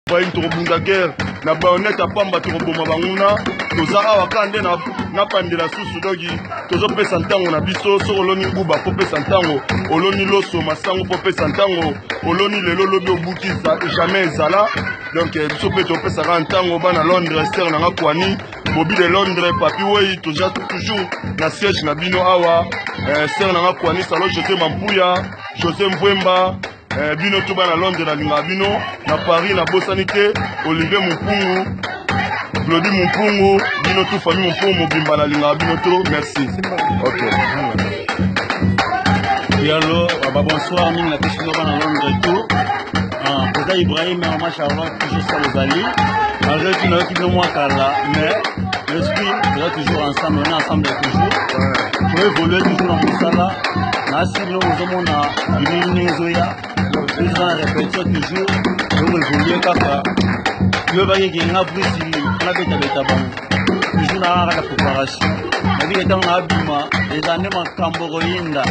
Ibrahim tokobunda guerre na bayonete ya pamba, tokoboma banguna. Toza awa kaka nde napandela susu doki, tozopesa ntango na biso. Soki oloni nguba mpo pesa ntango, oloni loso masango mpo pesa ntango, oloni lelo lobi obuki jamais ezala. Donc eh, biso mpe topesaka ntango. Bana Londres, sere nanga Kwani Bobi de Londres, Papi Wei, toza toujours na siège na bino awa. Eh, sere nanga Kwani Salo, José Mampuya, José Mvwemba. Eh, bino to bana Londres, nalingaka bino. Na Paris nabosani te Olivier Mumpungu, Glodi Mumpungu, bino tu famille Mumpungu mobimba, nalingaka bino to. Merci. Ok. Oui, allo, ah, bah, bonsoir, mingi napesi bino bana Londres tout. Ah, président Ibrahim, mama Charlotte, toujours ça ozali. Malgré tout, nayoki bino mwa kala, mais l'esprit toza toujours ensemble, on est ensemble toujours. Toévolue toujours na mosala. Nasi bino ozomona bilili ndenge ezoya, toza na répétition toujours, tokoévolue kaka. Toyebaki ke nga Bruce nabetabeta bango toujours na kaka préparation, nabiki ntango nabima eza nde makambo koyinda.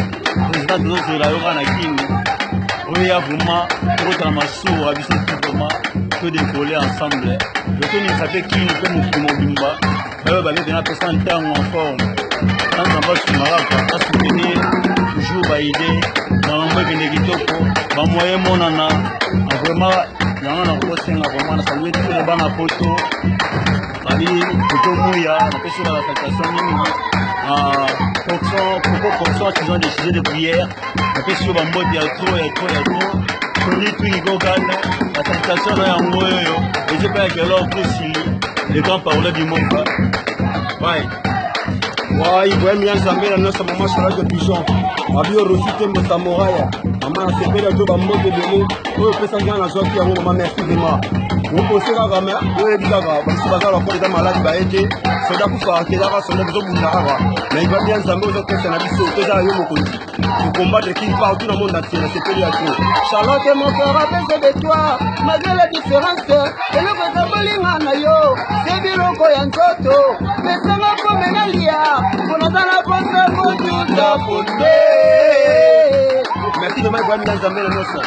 Président, tozozela yo kaka na Kini oyo ya vraiment tokotala masuwa biso tu, vraiment todécoller ensemble, totonisa mpe Kini mpe mokili mobimba. Bayo babete napesa ntango en forme na Nzambe asunga kaka, asoutenir toujours baide, makambo ekende kitoko, bamoyen monana vraiment. Yango nakosenga vraiment, na salue tous bana Poto, babi Koto Muya, napesi yo basalutation mingi. Fonction koko, fonction artisan de sujet de prière, napesi yo bambote ya trop, ya trop, ya trop. Tony Twingi Gogane, basalutation na yango oyo eza mpe ya Kelor Brusili, le grand parole du mboka. Bye. Wa Ibrahim ya Nzambe na nyonso, mama Charlotte de Pigeon, abi Rosi Tembo Samoraya, mama nasepeli ato bambote ebele oyo opesaki nga, nazwaki yango mama, merci vraiment. Opose kaka me oyebi kaka basusu baza bakolo, eza maladi baye te, soda kufaka te, ezaka soda, tozobunda kaka na Ibrahim ya Nzambe, ozopesa na biso, tozala yo mokonzi combattre qui partout dans le monde entier. Nasepeli ya trop. Charlotte, mon cœur a besoin de toi, malgré la différence. Eloko eza na yo, se biloko ya nzoto. Pesanga pome nalia, mpo naza na posa kotuta ponde. Merci vraiment, Ibrahim ya Nzambe na nyonso.